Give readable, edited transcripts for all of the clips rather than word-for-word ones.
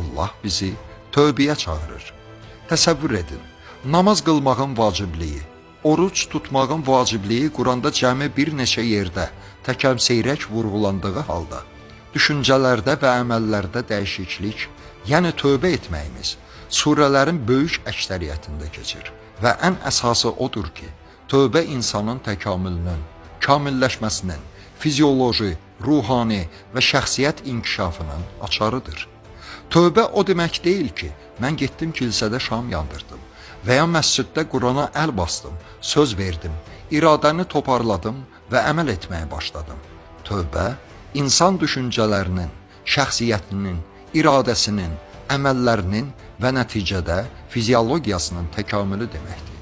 Allah bizi tövbəyə çağırır. Təsəvvür edin, namaz qılmağın vacibliyi, oruc tutmağın vacibliyi Quranda cəmi bir neçə yerdə təkəm-seyrək vurğulandığı halda, düşüncələrdə və əməllərdə dəyişiklik, yəni tövbə etməyimiz surələrin böyük əksəriyyətində keçir və ən əsası odur ki, tövbə insanın təkamülünün, kamilləşməsinin, fizioloji, ruhani və şəxsiyyət inkişafının açarıdır. Tövbə o demək deyil ki, mən getdim kilsədə şam yandırdım və ya məsciddə Qurana əl bastım, söz verdim, iradəni toparladım və əməl etməyə başladım. Tövbə insan düşüncələrinin, şəxsiyyətinin, iradəsinin, əməllərinin və nəticədə fiziologiyasının təkamülü deməkdir.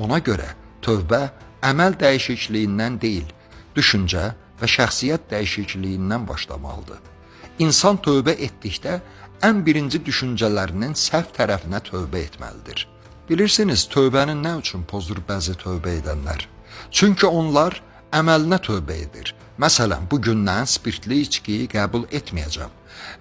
Ona görə tövbə əməl dəyişikliyindən deyil, düşüncə və şəxsiyyət dəyişikliyindən başlamalıdır. İnsan tövbə etdikdə ən birinci düşüncələrinin səhv tərəfinə tövbə etməlidir. Bilirsiniz, tövbəni nə üçün pozur bəzi tövbə edənlər? Çünki onlar əməlinə tövbə edir. Məsələn, bu gündən spirtli içkiyi qəbul etməyəcəm.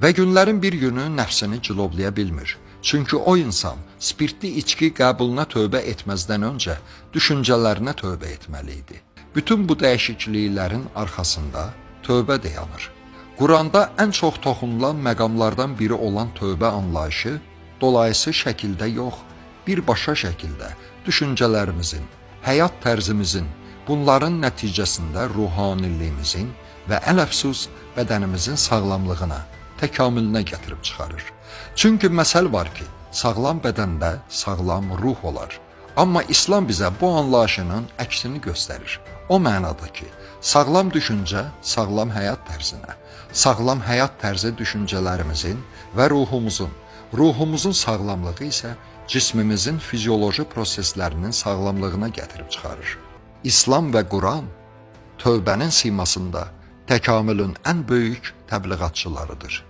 Və günlərin bir günü nəfsini cilovlaya bilmir. Çünki o insan spirtli içki qəbuluna tövbə etməzdən öncə düşüncələrinə tövbə etməli idi. Bütün bu dəyişikliklərin arxasında tövbə dayanır. Quranda ən çox toxunulan məqamlardan biri olan tövbə anlayışı dolayısı şəkildə yox, birbaşa şəkildə düşüncələrimizin, həyat tərzimizin, bunların nəticəsində ruhaniliyimizin və ələfsus bədənimizin sağlamlığına, təkamülünə gətirib çıxarır. Çünki məsəl var ki, sağlam bədəndə sağlam ruh olar. Amma İslam bizə bu anlayışının əksini göstərir. O mənada ki, sağlam düşüncə sağlam həyat tərzinə, sağlam həyat tərzi düşüncələrimizin və ruhumuzun, ruhumuzun sağlamlığı isə cismimizin fizioloji proseslərinin sağlamlığına gətirib çıxarır. İslam və Quran tövbənin simasında təkamülün ən böyük təbliğatçılarıdır.